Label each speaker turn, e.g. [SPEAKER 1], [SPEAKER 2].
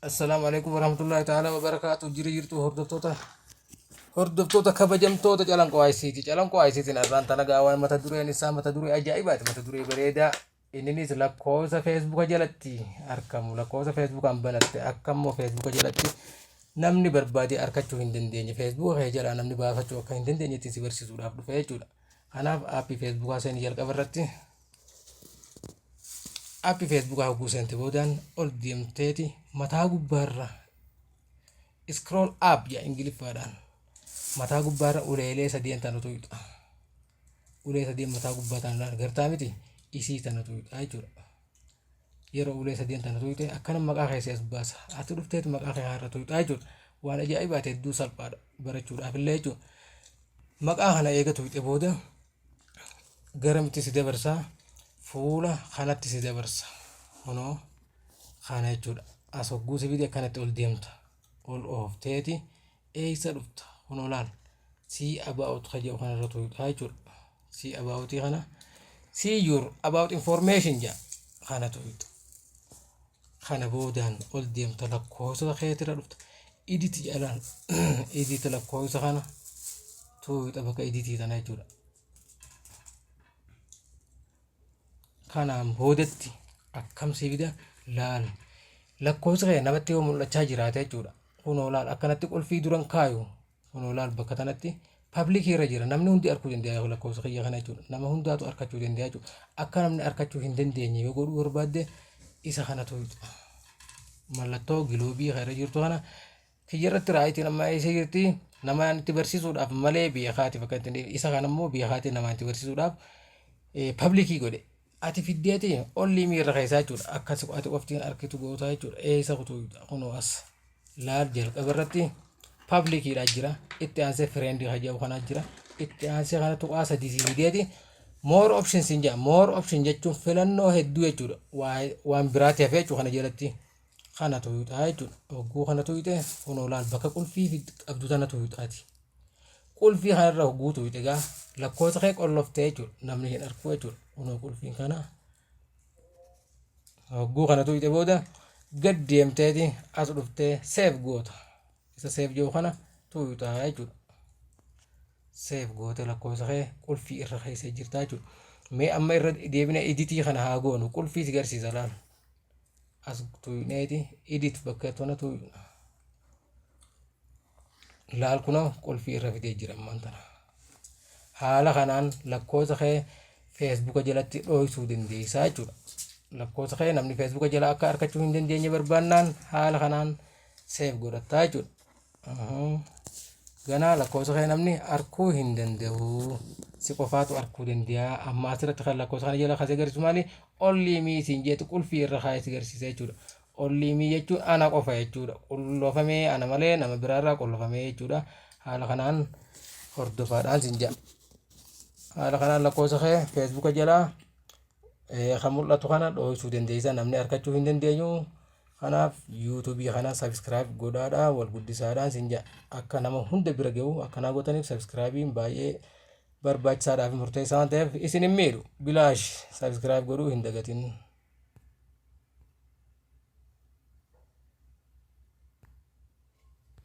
[SPEAKER 1] Assalaamu alaikum warahmatullahi ta'ala wabarakaatu. Jira jirtu hordoftoota kabajamtoota Calanqoo ICT. Calanqoo ICT irraan talagaa waan mata dureen isaa mata duree ajaa'ibaati, mata duree bareedaa. Inninis lakkoofsa Feesbuuka jalatti argamu, lakkoofsa Feesbuukaan banatte akka immoo Feesbuuka jalatti namni barbaade argachuu hin dandeenye, Feesbuuka kee jalaa namni baafachuu akka hin dandeenyetti si barsiisuudhaaf dhufe jechuudha. Kanaaf aappii Feesbuukaa seeni. Jalqaba irratti aappii Feesbuukaa hogguu seente boodaan ol deemteeti mataa gubbaarra, scroll up jedha Ingiliffaadhaan, mataa gubbaarra uleelee sadeen tana tuqxa. Ulee sadeen mataa gubbaa tana argartaa miti? Isii tana tuqxa jechuudha. Yeroo ulee sadeen tana tuqxe akkana maqaa keessee as baasa. Ati dhufteeti maqaa kee har'a tuqxa jechuudha. Waan ajaa'ibaati, hedduu salphaadha barachuudhaaf illee jechuudha. Maqaa kana eega tuqxe booda garamitti si dabarsaa? Fuula kanatti si dabarsa. Kunoo kana jechuudha. As hogguu si fide akkanatti ol deemta. Ol oofteeti eessa dhufta? Kunoo laal, see about ka jedhu kanarra tuqxa jechuudha. See aboutii kana, see your about information jedha, kana tuqxa. Kana boodaan ol deemta, lakkoofsa keetirra dhufta. Edit jedhaan, edit lakkoofsa kana tuqxa, bakka editii tana jechuudha. Kanaan boodatti akkam si fida laal. Lakkoofsa kee namatti yoo mul'achaa jiraate jechuudha. Kunoo laal, akkanatti qulfii duran kaayu. Kunoo laal, bakka tanatti publicii irra jira. Namni hundi arguu danda'a lakkoofsa kiyya kana jechuudha. Nama hundaatu argachuu danda'a jechuudha. Akka namni argachuu hin dandeenye yoo godhuu barbaadde isa kana tuqxa. Mallattoo giloobii irra jirtu kana kiyya irratti rightiin amma eessa jirti? Nama itti barsiisuudhaaf malee beekaati bakka isa kana immoo beekaati nama itti barsiisuudhaaf publicii godhe. Ati fiddeeti only me irra keessaa jechuudha. Akkas ati qoftiin arkitu goota jechuudha. Eessa kutuu? Kunoo as laal, jalqaba irratti publiciidha jira. Itti aansee friendii kan jedhu kanaa jira. Itti aansee kana tuqaa sadii si fideeti more options hin jedha. More option jechuun filannoo hedduu jechuudha. Waan biraati hafee jechuudha. Kana jalatti kana tuqxaa jechuudha. Hogguu kana tuqxe kunoo laal, bakka qulfii qabdu tana tuqxaati. Qulfii kanarra hogguu tuqxe egaa lakkoofsa kee qolloftee jechuudha. Namni hin argu jechuudha. Kunoo qulfiin kana hogguu kana tuqxe booda gad deemteeti as dhuftee save goota. Isa save jedhu kana tuqxaa jechuudha. Save goote lakkoofsa kee qulfii irra keessa jirta jechuudha. Mee amma irra deebina editii kana haa goonu. Qulfii si garsiisa laal. As tuqneeti edit bakka tana tuqna. Laal, kunoo qulfii irra fidee jira ammaan tana. Haala kanaan lakkoofsa kee Feesbuuka jalatti dho'isuu dandeessaa jechuudha. Lakkoofsa kee namni Feesbuuka jala akka argachuu hin dandeenye barbaannaan haala kanaan save godhattaa jechuudha. Ganaa lakkoofsa kee namni arkuu hin danda'u. Si qofaatu arkuu danda'a. Amma asirratti kan lakkoofsa kana jala kasee agarsiisu maali? Only me siin jeetu qulfii irra kaayee si garsiisa jechuudha. Only me jechuun ana qofa jechuudha. Qullofamee ana malee nama biraarraa qullofamee jechuudha. Haala kanaan hordofaadhaan siin jedha. Haala kanaan lakkoofsa kee Feesbuuka jalaa kan mul'atu kana dho'isuu dandeessa. Namni argachuu hin dandeenyu. Kanaaf YouTubeii kana subscribe godhaadha, wal guddisaadhaan siin jedha. Akka nama hunda bira gahu akkanaa gootaniif subscribeiin baay'ee barbaachisaadhaa fi murteessaa waan ta'eef isin hin miidhu. Bilaash subscribe godhuu hin dagatin.